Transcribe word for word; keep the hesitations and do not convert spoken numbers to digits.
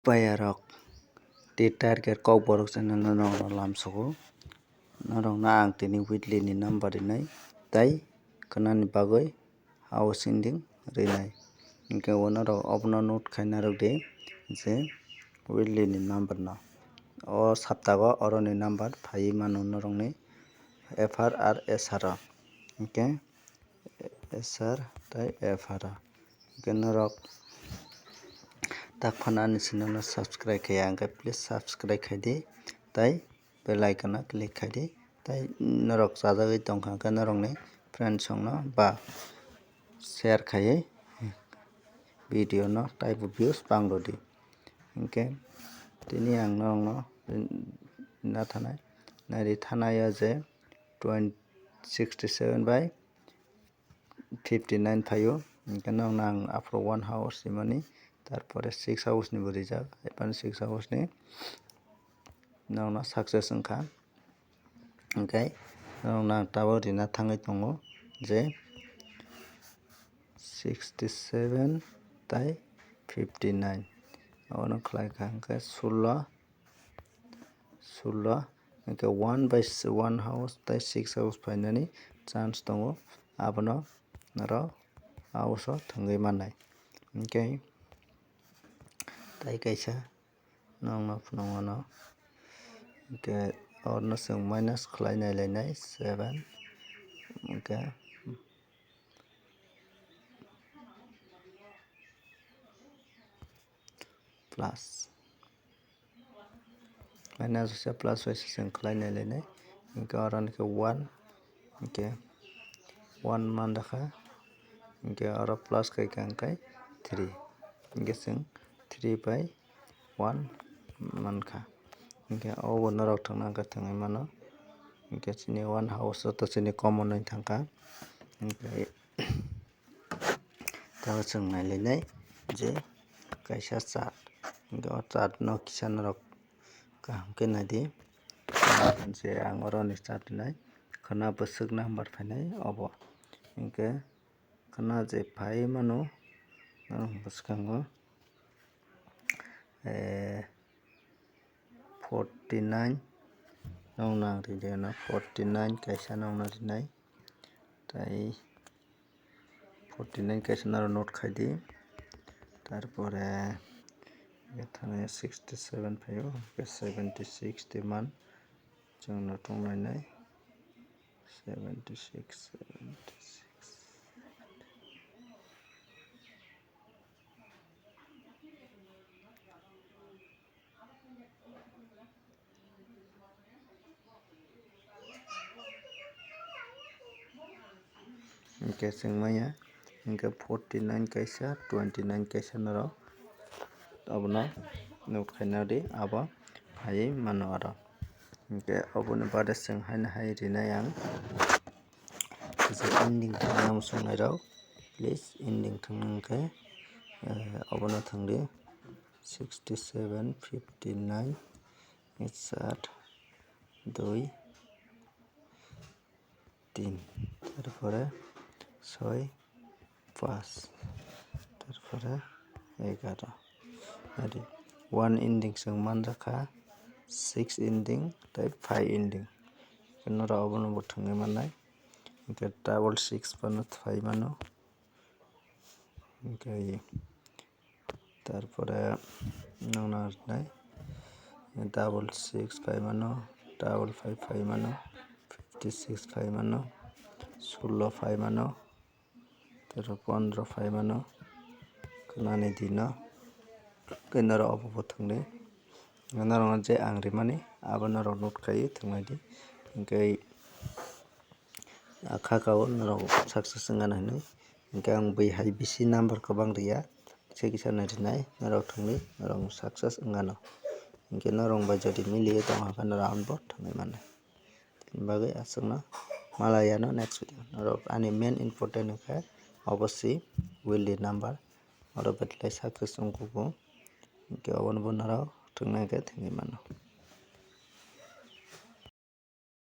Payarok, tei target kokborok channel no norokno lamsogo. Norokno ang tini weekly ni number rinai, tei kwnani bagwi house ending rinai. Hinkhe o norok obono note khai narwk di je weekly ni number no. O saptago oroni number phaiwi mano norokni F R R S R o. Hinkhe S R tei F R o. Hinkhe norok tak phano ani channel no subscribe khaiya hinkhe please subscribe khaidi tei bell icon o click khaidi tei norok chajagwi tongkha hinkhe norokni friends rokno ba share khaiwi video no taibo views bangrwdi. Hinkhe tini ang norokno na thanai naidi thanai o je twenty sixty seven by fifty nine phaio, hinkhe norokno ang aphuru one house rimani, tarpore six house ni bo rijak, ephano six house ni norokno success wngkha. Hinkhe norokno ang tabuk rina thangwi tongo je sixty seven tei fifty nine, abono khlai kha hinkhe sullo. Sullo, hinkhe one by s-, one house tei six house phainani chance tongo, abono norok house o thwngwi mannai. Hinkhe tei kaisa norokno phunukmano, hinkhe orono chwng minus khlai nailainai seven, hinkhe plus. Minus waisa plus waisa chwng khlai nailainai. Hinkhe oro hinkhe one, hinkhe one man rwkha. Hinkhe oro plus khaikha hinkhe three. Hinkhe chwng three by one mankha. Hinkhe obo norok thwngna hinkhe thwngwi mano. Hinkhe chini one house joto chini common oi thangkha. Hinkhe Tabuk chwng nailainai je kaisa chart, hinkhe o chart no kisa norok kaham khe naidi. Je ang oro ni chart rinai khwna bwswk number phainai obo, hinkhe khwna je phai mano bwskango, eh, forty nine nokna ang rinai, forty nine kaisa nokna rinai, tei forty nine kaisa naro note khaidi, tarpore thani sixty seven phaio, seventy six tei man chwngno tonglainai, seventy six, seventy six. Hinkhe chwng manya, hinkhe forty nine kaisa, twenty nine kaisa norok abono note khaina di, abo phaiwi mano oro. Hinkhe oboni baade chwng haino hai rinai ang. Kisa ending thangna muchung nairok, please ending thangna hinkhe, eh, obono thangdi sixty seven, fifty nine, sat, dui, tin, tarpore soi, pas, tarpore egaro. Ari one ending chwng manjakha, six ending tei five ending. Norok obono bo thwngwi mannai. Hinkhe double six phano phai mano. Hinkhe tarpore nokna rinai double six phai mano, double five phai mano, fifty six phai mano, sullo phai mano, tei pondro phai mano, khwnani dino, tei norok obo bo thwngdi. Norokno je ang rimani, abo norok note khaiwi thwngnaidi. Hinkhe kha ka o norok success wngna hinwi. Hinkhe ang bui hai bisi number kwbang riya, se kisa no rinai, norok thwngdi, norok success wngano. Hinkhe norok bai jodi miliwi tongkha khe norok abono thwngwi mannai. Tini bagwi aswkno malai ano next video. Norok ani main important wngkha obo si weekly number. Oro belai success wngkugo. Hinkhe obono bo norok thwngna hinkhe thwngwi mano.